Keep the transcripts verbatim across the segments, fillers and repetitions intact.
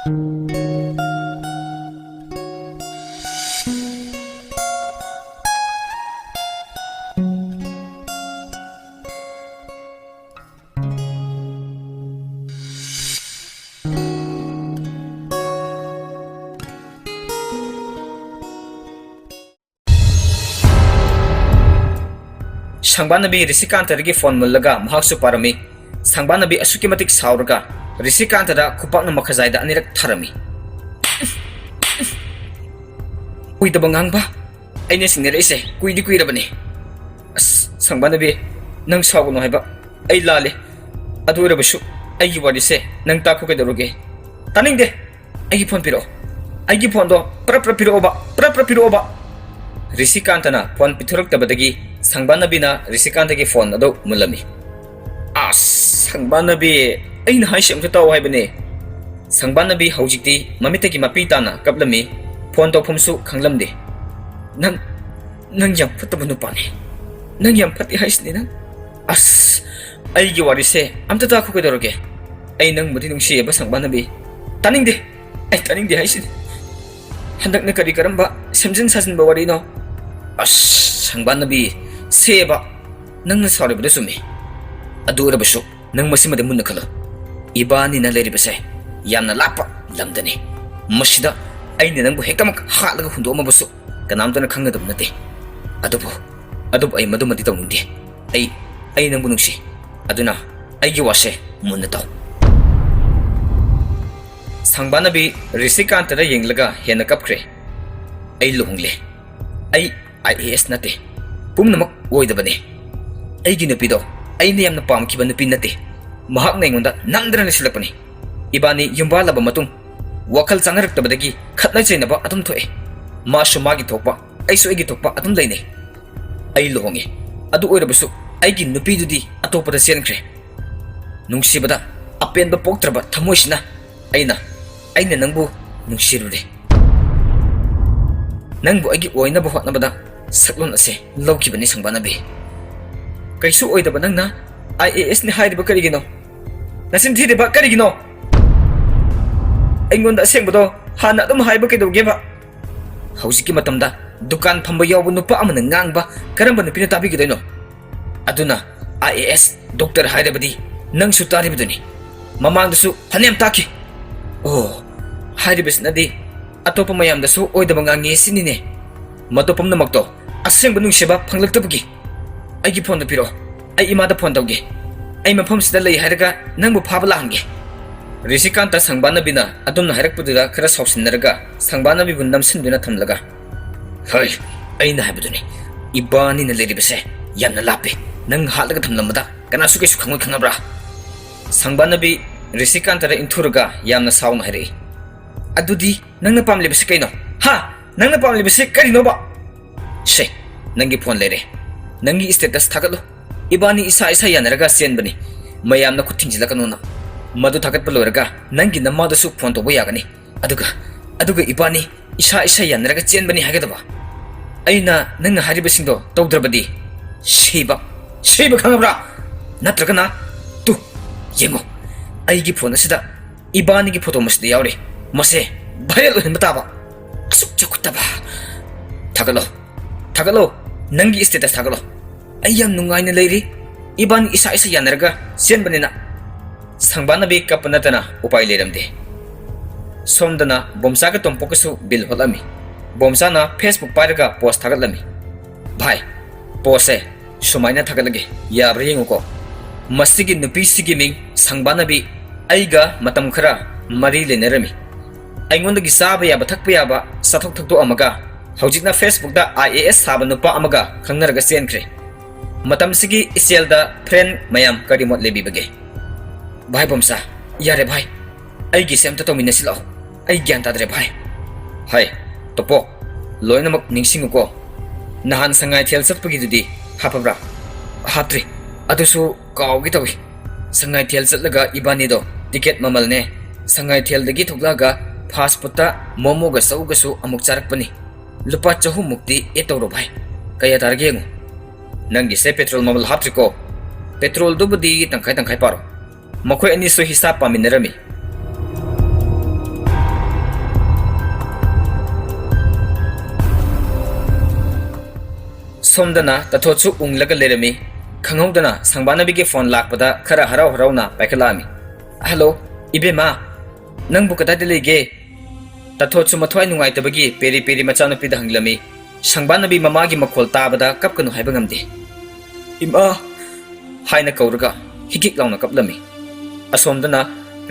ꯁꯪꯕꯥꯅꯕꯤ ꯔꯤꯁꯤꯀꯥꯟꯇꯗꯒꯤ phone ꯃꯨꯜꯂꯒ ꯃꯍꯥꯛꯁꯨ ꯄꯥꯔꯝꯃꯤ꯫ ꯁꯪꯕꯥꯅꯕꯤ ꯑꯁꯨꯛꯀꯤ ꯃꯇꯤꯛ ꯁꯥꯎꯔꯒ ꯔꯤꯁꯤꯀꯥꯟꯇꯗ ꯈꯨꯄꯥꯛꯅ ꯃꯈꯥꯖꯥꯏꯗ ꯑꯅꯤꯔꯛ ꯊꯥꯔꯝꯃꯤ꯫ ꯀꯨꯏꯗꯕ ꯉꯥꯡꯕ, ꯑꯩꯅ ꯁꯤꯡꯅꯔꯛꯏꯁꯦ ꯀꯨꯏꯗꯤ ꯀꯨꯏꯔꯕꯅꯤ꯫ ꯑꯁ, ꯁꯪꯕꯥꯅꯕꯤ, ꯅꯪ ꯁꯥꯎꯒꯅꯨ ꯍꯥꯏꯕ ꯑꯩ ꯂꯥꯜꯂꯦ꯫ ꯑꯗꯨ ꯑꯣꯏꯔꯕꯁꯨ ꯑꯩꯒꯤ ꯋꯥꯔꯤꯁꯦ ꯅꯪ ꯇꯥꯈꯣ ꯀꯩꯗꯧꯔꯒꯦ? ꯇꯥꯅꯤꯡꯗꯦ꯫ ꯑꯩꯒꯤ ꯐꯣꯟ ꯄꯤꯔꯛꯑꯣ꯫ ꯑꯩꯒꯤ ꯐꯣꯟꯗꯣ ꯄ꯭ꯔꯞ ꯄ꯭ꯔꯞ ꯄꯤꯔꯛꯑꯣꯕ, ꯄ꯭ꯔꯞ ꯄ꯭ꯔꯞ ꯄꯤꯔꯛꯑꯣꯕ꯫ ꯔꯤꯁꯤꯀꯥꯟꯇꯅ ꯐꯣꯟ ꯄꯤꯊꯣꯔꯛꯇꯕꯗꯒꯤ ꯁꯪꯕꯥꯅꯕꯤꯅ ꯔꯤꯁꯤꯀꯥꯟꯇꯒꯤ ꯐꯣꯟ ꯑꯗꯨ ꯃꯨꯜꯂꯝꯃꯤ꯫ ꯑꯁ, ꯁꯪꯕꯥꯅꯕꯤ, ꯑꯩꯅ ꯍꯥꯏꯁꯦ ꯑꯝꯇ ꯇꯥꯎ ꯍꯥꯏꯕꯅꯦ꯫ ꯁꯪꯕꯥꯅꯕꯤ ꯍꯧꯖꯤꯛꯇꯤ ꯃꯃꯤꯠꯇꯒꯤ ꯃꯄꯤ ꯇꯥꯅ ꯀꯞꯂꯝꯃꯤ꯫ ꯐꯣꯟ ꯇꯧꯐꯝꯁꯨ ꯈꯪꯂꯝꯗꯦ꯫ "ꯅꯪ, ꯅꯪ ꯌꯥꯝ ꯐꯠꯇꯕ ꯅꯨꯄꯥꯅꯤ꯫ ꯅꯪ ꯌꯥꯝ ꯐꯠꯇꯦ ꯍꯥꯏꯁꯤꯅꯤ ꯅꯪ꯫ ꯑꯁ, ꯑꯩꯒꯤ ꯋꯥꯔꯤꯁꯦ ꯑꯝꯇ ꯇꯥꯈꯣ ꯀꯩꯗꯧꯔꯒꯦ? ꯑꯩ ꯅꯪꯕꯨꯗꯤ ꯅꯨꯡꯁꯤꯌꯦꯕ ꯁꯪꯕꯥꯅꯕꯤ꯫ ꯇꯥꯅꯤꯡꯗꯦ꯫ ꯑꯩ ꯇꯥꯅꯤꯡꯗꯦ ꯍꯥꯏꯁꯤꯅꯤ꯫ ꯍꯟꯗꯛꯅ ꯀꯔꯤ ꯀꯔꯝꯕ ꯁꯦꯝꯖꯤꯟ ꯁꯥꯖꯤꯟꯕ ꯋꯥꯔꯤꯅꯣ?" ꯑꯁ, ꯁꯪꯕꯥꯅꯕꯤ, ꯁꯦꯕ, ꯅꯪꯅ ꯁꯥꯎꯔꯤꯕꯗꯨ ꯆꯨꯝꯃꯤ꯫ ꯑꯗꯨ ꯑꯣꯏꯔꯕꯁꯨ ꯅꯪ ꯃꯁꯤꯃꯗꯤ ꯃꯨꯟꯅ ꯈꯜꯂꯨ꯫ ꯏꯕꯥꯅꯤꯅ ꯂꯩꯔꯤꯕꯁꯦ ꯌꯥꯝꯅ ꯂꯥꯞꯄ ꯂꯝꯗꯅꯤ꯫ ꯃꯁꯤꯗ ꯑꯩꯅ ꯅꯪꯕꯨ ꯍꯦꯛꯇꯃꯛ ꯍꯥꯠꯂꯒ ꯍꯨꯟꯗꯣꯛꯑꯝꯃꯕꯁꯨ ꯀꯅꯥꯝꯇꯅ ꯈꯪꯒꯗꯕ ꯅꯠꯇꯦ꯫ ꯑꯗꯨꯕꯨ, ꯑꯗꯨꯕꯨ ꯑꯩ ꯃꯗꯨꯃꯗꯤ ꯇꯧꯅꯤꯡꯗꯦ꯫ ꯑꯩ, ꯑꯩ ꯅꯪꯕꯨ ꯅꯨꯡꯁꯤ꯫ ꯑꯗꯨꯅ ꯑꯩꯒꯤ ꯋꯥꯁꯦ ꯃꯨꯟꯅ ꯇꯥꯎ꯫ ꯁꯪꯕꯥꯅꯕꯤ ꯔꯤꯁꯤꯀꯥꯟꯇꯗ ꯌꯦꯡꯂꯒ ꯍꯦꯟꯅ ꯀꯞꯈ꯭ꯔꯦ꯫ "ꯑꯩ ꯂꯨꯍꯣꯡꯂꯦ꯫ ꯑꯩ ꯑꯥꯏ ꯑꯦ ꯑꯦꯁ ꯅꯠꯇꯦ꯫ ꯄꯨꯝꯅꯃꯛ ꯑꯣꯏꯗꯕꯅꯦ꯫ ꯑꯩꯒꯤ ꯅꯨꯄꯤꯗꯣ ꯑꯩꯅ ꯌꯥꯝꯅ ꯄꯥꯝꯈꯤꯕ ꯅꯨꯄꯤ ꯅꯠꯇꯦ꯫ ꯃꯍꯥꯛꯅ ꯑꯩꯉꯣꯟꯗ ꯅꯝꯗꯅ ꯂꯩꯁꯤꯜꯂꯛꯄꯅꯤ꯫ ꯏꯕꯥꯅꯤ ꯌꯨꯝꯕꯥꯜꯂꯕ ꯃꯇꯨꯡ ꯋꯥꯈꯜ ꯆꯥꯅꯔꯛꯇꯕꯗꯒꯤ ꯈꯠꯅ ꯆꯩꯅꯕ ꯑꯗꯨꯝ ꯊꯣꯛꯑꯦ꯫ ꯃꯥꯁꯨ ꯃꯥꯒꯤ ꯊꯣꯛꯄ, ꯑꯩꯁꯨ ꯑꯩꯒꯤ ꯊꯣꯛꯄ ꯑꯗꯨꯝ ꯂꯩꯅꯩ꯫ ꯑꯩ ꯂꯨꯍꯣꯡꯉꯦ꯫ ꯑꯗꯨ ꯑꯣꯏꯔꯕꯁꯨ ꯑꯩꯒꯤ ꯅꯨꯄꯤꯗꯨꯗꯤ ꯑꯇꯣꯞꯄꯗ ꯆꯦꯟꯈ꯭ꯔꯦ꯫ ꯅꯨꯡꯁꯤꯕꯗ ꯑꯄꯦꯟꯕ ꯄꯣꯛꯇ꯭ꯔꯕ ꯊꯃꯣꯏꯁꯤꯅ ꯑꯩꯅ, ꯑꯩꯅ ꯅꯪꯕꯨ ꯅꯨꯡꯁꯤꯔꯨꯔꯦ꯫ ꯅꯪꯕꯨ ꯑꯩꯒꯤ ꯑꯣꯏꯅꯕ ꯍꯣꯠꯅꯕꯗ ꯁꯛꯂꯣꯟ ꯑꯁꯦ ꯂꯧꯈꯤꯕꯅꯤ ꯁꯪꯕꯥꯅꯕꯤ꯫ ꯀꯩꯁꯨ ꯑꯣꯏꯗꯕ ꯅꯪꯅ ꯑꯥꯏ ꯑꯦ ꯑꯦꯁꯅꯤ ꯍꯥꯏꯔꯤꯕ ꯀꯔꯤꯒꯤꯅꯣ? ꯅꯆꯤꯟ ꯊꯤꯔꯤꯕ ꯀꯔꯤꯒꯤꯅꯣ?" ꯑꯩꯉꯣꯟꯗ ꯑꯁꯦꯡꯕꯗꯣ ꯍꯥꯟꯅ ꯑꯗꯨꯝ ꯍꯥꯏꯕ ꯀꯩꯗꯧꯒꯦꯕ? ꯍꯧꯖꯤꯛꯀꯤ ꯃꯇꯝꯗ ꯗꯨꯀꯥꯟ ꯐꯝꯕ ꯌꯥꯎꯕ ꯅꯨꯄꯥ ꯑꯃꯅ ꯉꯥꯡꯕ ꯀꯔꯝꯕ ꯅꯨꯄꯤꯅ ꯇꯥꯕꯤꯒꯗꯣꯏꯅꯣ? ꯑꯗꯨꯅ ꯑꯥꯏ ꯑꯦ ꯑꯦꯁ ꯗꯣꯛꯇꯔ ꯍꯥꯏꯔꯕꯗꯤ ꯅꯪꯁꯨ ꯇꯥꯔꯤꯕꯗꯨꯅꯤ꯫ ꯃꯃꯥꯡꯗꯁꯨ ꯐꯅꯌꯥꯝ ꯇꯥꯈꯤ꯫ ꯑꯣ, ꯍꯥꯏꯔꯤꯕꯁꯤꯅꯗꯤ ꯑꯇꯣꯞꯄ ꯃꯌꯥꯝꯗꯁꯨ ꯑꯣꯏꯗꯕ ꯉꯥꯡꯉꯤ ꯁꯤꯅꯤꯅꯦ꯫ ꯃꯗꯨ ꯄꯨꯝꯅꯃꯛꯇꯣ ꯑꯁꯦꯡꯕ ꯅꯨꯡꯁꯤꯕ ꯐꯪꯂꯛꯇꯕꯒꯤ꯫ ꯑꯩꯒꯤ ꯐꯣꯟꯗꯣ ꯄꯤꯔꯛꯑꯣ, ꯑꯩ ꯏꯃꯥꯗ ꯐꯣꯟ ꯇꯧꯒꯦ꯫ ꯑꯩ ꯃꯐꯝꯁꯤꯗ ꯂꯩ ꯍꯥꯏꯔꯒ ꯅꯪꯕꯨ ꯐꯥꯕ ꯂꯥꯛꯍꯟꯒꯦ꯫ ꯔꯤꯁꯤꯀꯥꯟꯇ ꯁꯪꯕꯥꯅꯕꯤꯅ ꯑꯗꯨꯝꯅ ꯍꯥꯏꯔꯛꯄꯗꯨꯗ ꯈꯔ ꯁꯥꯎꯁꯤꯟꯅꯔꯒ ꯁꯪꯕꯥꯅꯕꯤꯕꯨ ꯅꯝꯁꯤꯟꯗꯨꯅ ꯊꯝꯂꯒ, "ꯍꯣꯏ, ꯑꯩꯅ ꯍꯥꯏꯕꯗꯨꯅꯤ, ꯏꯕꯥꯅꯤꯅ ꯂꯩꯔꯤꯕꯁꯦ ꯌꯥꯝꯅ ꯂꯥꯞꯄꯦ꯫ ꯅꯪ ꯍꯥꯠꯂꯒ ꯊꯝꯂꯝꯕꯗ ꯀꯅꯥꯁꯨ ꯀꯩꯁꯨ ꯈꯪꯉꯣꯏ, ꯈꯪꯉꯕ꯭ꯔꯥ?" ꯁꯪꯕꯥꯅꯕꯤ ꯔꯤꯁꯤꯀꯥꯟꯇꯗ ꯏꯟꯊꯨꯔꯒ ꯌꯥꯝꯅ ꯁꯥꯎꯅ ꯍꯥꯏꯔꯛꯏ, "ꯑꯗꯨꯗꯤ ꯅꯪꯅ ꯄꯥꯝꯂꯤꯕꯁꯤ ꯀꯩꯅꯣ? ꯍꯥ? ꯅꯪꯅ ꯄꯥꯝꯂꯤꯕꯁꯤ ꯀꯔꯤꯅꯣꯕ?" "ꯁꯦ, ꯅꯪꯒꯤ ꯐꯣꯟ ꯂꯩꯔꯦ꯫ ꯅꯪꯒꯤ status ꯊꯥꯒꯠꯂꯨ꯫ ꯏꯕꯥꯅꯤ ꯏꯁꯥ ꯏꯁꯥ ꯌꯥꯅꯔꯒ ꯆꯦꯟꯕꯅꯤ꯫ ꯃꯌꯥꯝꯅ ꯈꯨꯠ ꯊꯤꯡꯖꯤꯜꯂꯛꯀꯅꯣꯅ꯫ ꯃꯗꯨ ꯊꯥꯒꯠꯄ ꯂꯣꯏꯔꯒ ꯅꯪꯒꯤ ꯅꯃꯥꯗꯁꯨ ꯐꯣꯟ ꯇꯧꯕ ꯌꯥꯒꯅꯤ꯫ ꯑꯗꯨꯒ, ꯑꯗꯨꯒ ꯏꯕꯥꯅꯤ ꯏꯁꯥ ꯏꯁꯥ ꯌꯥꯅꯔꯒ ꯆꯦꯟꯕꯅꯤ ꯍꯥꯏꯒꯗꯕ꯫ ꯑꯩꯅ ꯅꯪꯅ ꯍꯥꯏꯔꯤꯕꯁꯤꯡꯗꯣ ꯇꯧꯗ꯭ꯔꯕꯗꯤ ꯁꯤꯕ, ꯁꯤꯕ ꯈꯪꯉꯕ꯭ꯔꯥ? ꯅꯠꯇ꯭ꯔꯒꯅ, ꯇꯨ, ꯌꯦꯡꯉꯣ, ꯑꯩꯒꯤ ꯐꯣꯟ ꯑꯁꯤꯗ ꯏꯕꯥꯅꯤꯒꯤ ꯐꯣꯇꯣ ꯃꯁꯤꯗ ꯌꯥꯎꯔꯤ꯫ ꯃꯁꯦ viral ꯑꯣꯏꯍꯟꯕ ꯇꯥꯕ꯫ ꯑꯁꯨꯛ ꯆꯥꯎꯈꯠꯇꯕ꯫ ꯊꯥꯒꯠꯂꯣ, ꯊꯥꯒꯠꯂꯣ, ꯅꯪꯒꯤ status ꯊꯥꯒꯠꯂꯣ꯫ ꯑꯩ ꯌꯥꯝ ꯅꯨꯡꯉꯥꯏꯅ ꯂꯩꯔꯤ꯫ ꯏꯕꯥꯅꯤ ꯏꯁꯥ ꯏꯁꯥ ꯌꯥꯅꯔꯒ ꯆꯦꯟꯕꯅꯤꯅ꯫" ꯁꯪꯕꯥꯅꯕꯤ ꯀꯞꯄ ꯅꯠꯇꯅ ꯎꯄꯥꯏ ꯂꯩꯔꯝꯗꯦ꯫ ꯁꯣꯝꯗꯅ ꯕꯣꯝꯆꯥꯒ ꯇꯣꯝꯄꯣꯛꯀꯁꯨ ꯕꯤꯜ ꯍꯣꯠꯂꯝꯃꯤ꯫ ꯕꯣꯝꯆꯥꯅ Facebook ꯄꯥꯏꯔꯒ post ꯊꯥꯒꯠꯂꯝꯃꯤ꯫ "ꯚꯥꯏ, postꯁꯦ ꯁꯨꯃꯥꯏꯅ ꯊꯥꯒꯠꯂꯒꯦ, ꯌꯥꯕ꯭ꯔꯥ ꯌꯦꯡꯉꯨꯀꯣ꯫ ꯃꯁꯤꯒꯤ ꯅꯨꯄꯤꯁꯤꯒꯤ ꯃꯤꯡ ꯁꯪꯕꯥꯅꯕꯤ, ꯑꯩꯒ ꯃꯇꯝ ꯈꯔ ꯃꯔꯤ ꯂꯩꯅꯔꯝꯃꯤ꯫ ꯑꯩꯉꯣꯟꯗꯒꯤ ꯆꯥꯕ ꯌꯥꯕ ꯊꯛꯄ ꯌꯥꯕ ꯆꯥꯊꯣꯛ ꯊꯛꯇꯣꯛꯑꯝꯃꯒ ꯍꯧꯖꯤꯛꯅ Facebookꯇ I A S ꯁꯥꯕ ꯅꯨꯄꯥ ꯑꯃꯒ ꯈꯪꯅꯔꯒ ꯆꯦꯟꯈ꯭ꯔꯦ꯫ ꯃꯇꯝꯁꯤꯒꯤ ꯏꯆꯦꯜꯗ friend ꯃꯌꯥꯝ ꯀꯔꯤ ꯃꯣꯠ ꯂꯩꯕꯤꯕꯒꯦ?" "ꯚꯥꯏ ꯕꯣꯝꯆꯥ, ꯌꯥꯔꯦ ꯚꯥꯏ, ꯑꯩꯒꯤꯁꯦ ꯑꯝꯇ ꯇꯧꯃꯤꯟꯅꯁꯤ ꯂꯥꯛꯑꯣ꯫ ꯑꯩ ꯒ꯭ꯌꯥꯟ ꯇꯥꯗ꯭ꯔꯦ ꯚꯥꯏ꯫" "ꯍꯥꯏ, ꯇꯣꯄꯣ, ꯂꯣꯏꯅꯃꯛ ꯅꯤꯡꯁꯤꯡꯉꯨꯀꯣ꯫ ꯅꯍꯥꯟ ꯁꯉꯥꯏꯊꯦꯜ ꯆꯠꯄꯒꯤꯗꯨꯗꯤ ꯍꯥꯞꯄꯕ꯭ꯔꯥ?" "ꯍꯥꯞꯇ꯭ꯔꯤ, ꯑꯗꯨꯁꯨ ꯀꯥꯎꯒꯦ ꯇꯧꯏ꯫ ꯁꯉꯥꯏꯊꯦꯜ ꯆꯠꯂꯒ ꯏꯕꯥꯅꯤꯗꯣ ticket ꯃꯃꯜꯅꯦ, ꯁꯉꯥꯏꯊꯦꯜꯗꯒꯤ ꯊꯣꯛꯂꯛꯑꯒ fast foodꯇ ꯃꯣꯃꯣꯒ ꯆꯧꯒꯁꯨ ꯑꯃꯨꯛ ꯆꯥꯔꯛꯄꯅꯤ꯫ ꯂꯨꯄꯥ ꯆꯍꯨꯝꯃꯨꯛꯇꯤ add ꯇꯧꯔꯣ ꯚꯥꯏ꯫ ꯀꯌꯥ ꯇꯥꯔꯒꯦ ꯌꯦꯡꯉꯨ꯫" "ꯅꯪꯒꯤꯁꯦ petrol ꯃꯃꯜ ꯍꯥꯞꯇ꯭ꯔꯤꯀꯣ꯫ Petrolꯗꯨꯕꯨꯗꯤ ꯇꯪꯈꯥꯏ ꯇꯪꯈꯥꯏ ꯄꯥꯔꯣ꯫" ꯃꯈꯣꯏ ꯑꯅꯤꯁꯨ ꯍꯤꯁꯥꯞ ꯄꯥꯃꯤꯟꯅꯔꯝꯃꯤ꯫ ꯁꯣꯝꯗꯅ ꯇꯥꯊꯣꯠꯁꯨ ꯎꯪꯂꯒ ꯂꯩꯔꯝꯃꯤ꯫ ꯈꯪꯍꯧꯗꯅ ꯁꯪꯕꯥꯅꯕꯤꯒꯤ ꯐꯣꯟ ꯂꯥꯛꯄꯗ ꯈꯔ ꯍꯔꯥꯎ ꯍꯔꯥꯎꯅ ꯄꯥꯏꯈꯠꯂꯛꯑꯝꯃꯤ꯫ "ꯍꯜꯂꯣ, ꯏꯕꯦꯝꯃ, ꯅꯪꯕꯨ ꯀꯗꯥꯏꯗ ꯂꯩꯒꯦ?" ꯇꯥꯊꯣꯠꯁꯨ ꯃꯊ꯭ꯋꯥꯏ ꯅꯨꯡꯉꯥꯏꯇꯕꯒꯤ ꯄꯦꯔꯤ ꯄꯦꯔꯤ ꯃꯆꯥꯅꯨꯄꯤꯗ ꯍꯪꯂꯝꯃꯤ꯫ ꯁꯪꯕꯥꯅꯕꯤ ꯃꯃꯥꯒꯤ ꯃꯈꯣꯜ ꯇꯥꯕꯗ ꯀꯞꯀꯅꯨ ꯍꯥꯏꯕ ꯉꯝꯗꯦ꯫ "ꯏꯃꯥ!" ꯍꯥꯏꯅ ꯀꯧꯔꯒ ꯍꯤꯛ ꯍꯤꯛ ꯂꯥꯎꯅ ꯀꯞꯂꯝꯃꯤ꯫ ꯑꯁꯣꯝꯗꯅ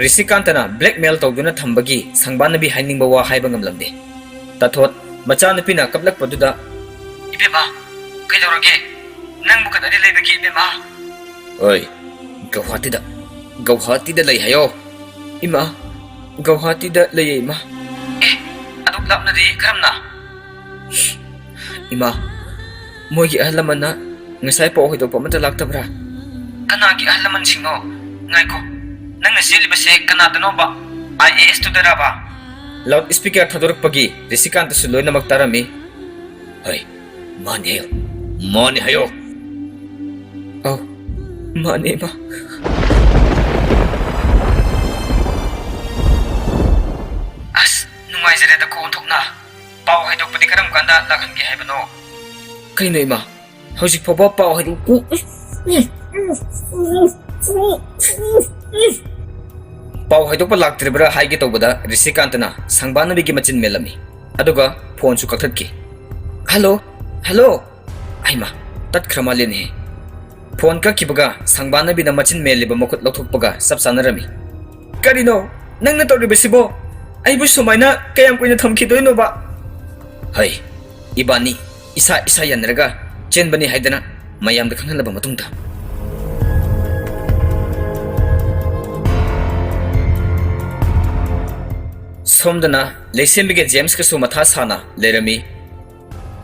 ꯔꯤꯁꯤꯀꯥꯟꯇꯅ blackmail ꯇꯧꯗꯨꯅ ꯊꯝꯕꯒꯤ ꯁꯪꯕꯥꯅꯕꯤ ꯍꯥꯏꯅꯤꯡꯕ ꯋꯥ ꯍꯥꯏꯕ ꯉꯝꯂꯝꯗꯦ꯫ ꯇꯥꯊꯣꯠ ꯃꯆꯥꯅꯨꯄꯤꯅ ꯀꯞꯂꯛꯄꯗꯨꯗ, "ꯏꯕꯦꯝꯃ, ꯀꯩꯗꯧꯔꯒꯦ? ꯅꯪꯕꯨ ꯀꯗꯥꯏꯗ ꯂꯩꯕꯒꯦ, ꯏꯕꯦꯝꯃ?" "ꯑꯣꯏ, ꯒꯧꯍꯥꯇꯤꯗ, ꯒꯧꯍꯥꯇꯤꯗ ꯂꯩ ꯍꯥꯏꯌꯣ꯫" "ꯏꯃꯥ, ꯒꯧꯍꯥꯇꯤꯗ ꯂꯩꯌꯦ, ꯏꯃꯥ꯫" "ꯑꯦ, ꯑꯗꯨꯛ ꯂꯥꯞꯅꯗꯤ ꯀꯔꯝꯅ?" "ꯏꯃꯥ, ꯃꯣꯏꯒꯤ ꯑꯍꯜ ꯂꯃꯟꯅ ꯉꯁꯥꯏ ꯄꯥꯎ ꯍꯣꯏꯗꯣꯛꯄ ꯑꯃꯠꯇ ꯂꯥꯛꯇꯕ꯭ꯔꯥ?" "ꯀꯅꯥꯒꯤ ꯑꯍꯜ ꯂꯃꯟꯁꯤꯡꯅꯣ? ꯉꯥꯏꯈꯣ, ꯅꯪꯅ ꯆꯦꯜꯂꯤꯕꯁꯦ ꯀꯅꯥꯗꯅꯣꯕ? I A S ꯇꯨꯗꯔꯕ?" ꯂꯥꯎꯗ ꯁ꯭ꯄꯤꯀꯔ ꯊꯥꯗꯣꯔꯛꯄꯒꯤ ꯔꯤꯁꯤꯀꯥꯟꯇꯁꯨ ꯂꯣꯏꯅꯃꯛ ꯇꯥꯔꯝꯃꯤ꯫ "ꯍꯣꯏ, ꯃꯥꯅꯦ ꯍꯥꯏꯌꯣ, ꯃꯥꯅꯦ ꯍꯥꯏꯌꯣ꯫" "ꯑꯧ, ꯃꯥꯅꯦ, ꯏꯃꯥ꯫" "ꯑꯁ, ꯅꯨꯡꯉꯥꯏꯖꯔꯦꯗꯀꯣ, ꯑꯣꯟꯊꯣꯛꯅ꯫ ꯄꯥꯎ ꯍꯥꯏꯗꯣꯛꯄꯗꯤ ꯀꯔꯝ ꯀꯥꯟꯗ ꯂꯥꯛꯍꯟꯒꯦ ꯍꯥꯏꯕꯅꯣ?" "ꯀꯩꯅꯣ, ꯏꯃꯥ? ꯍꯧꯖꯤꯛ ꯐꯥꯎꯕ ꯄꯥꯎ ꯍꯥꯏꯗꯣꯛ-, ꯄꯥꯎ ꯍꯥꯏꯗꯣꯛꯄ ꯂꯥꯛꯇ꯭ꯔꯤꯕ꯭ꯔꯥ ꯍꯥꯏꯒꯦ ꯇꯧꯕꯗ ꯔꯤꯁꯤꯀꯥꯟꯇꯅ ꯁꯪꯕꯥꯅꯕꯤꯒꯤ ꯃꯆꯤꯟ ꯃꯦꯜꯂꯝꯃꯤ꯫ ꯑꯗꯨꯒ ꯐꯣꯟꯁꯨ ꯀꯛꯊꯠꯈꯤ꯫ "Hello, hello!" ꯍꯩꯃꯥ, ꯇꯠꯈ꯭ꯔ ꯃꯥꯜꯂꯦꯅꯦꯍꯦ꯫ ꯐꯣꯟ ꯀꯛꯈꯤꯕꯒ ꯁꯪꯕꯥꯅꯕꯤꯅ ꯃꯆꯤꯟ ꯃꯦꯜꯂꯤꯕ ꯃꯈꯨꯠ ꯂꯧꯊꯣꯛꯄꯒ ꯆꯞ ꯆꯥꯅꯔꯝꯃꯤ꯫ "ꯀꯔꯤꯅꯣ ꯅꯪꯅ ꯇꯧꯔꯤꯕꯁꯤꯕꯣ? ꯑꯩꯕꯨ ꯁꯨꯃꯥꯏꯅ ꯀꯌꯥꯝ ꯀꯨꯏꯅ ꯊꯝꯈꯤꯗꯣꯏꯅꯣꯕ?" "ꯍꯩ, ꯏꯕꯥꯅꯤ ꯏꯁꯥ ꯏꯁꯥ ꯌꯥꯅꯔꯒ ꯆꯦꯟꯕꯅꯤ ꯍꯥꯏꯗꯅ ꯃꯌꯥꯝꯗ ꯈꯪꯍꯜꯂꯕ ꯃꯇꯨꯡꯗ꯫" ꯁꯣꯝꯗꯅ ꯂꯩꯁꯦꯝꯕꯤꯒ ꯖꯦꯝꯁꯀꯁꯨ ꯃꯊꯥ ꯁꯥꯅ ꯂꯩꯔꯝꯃꯤ꯫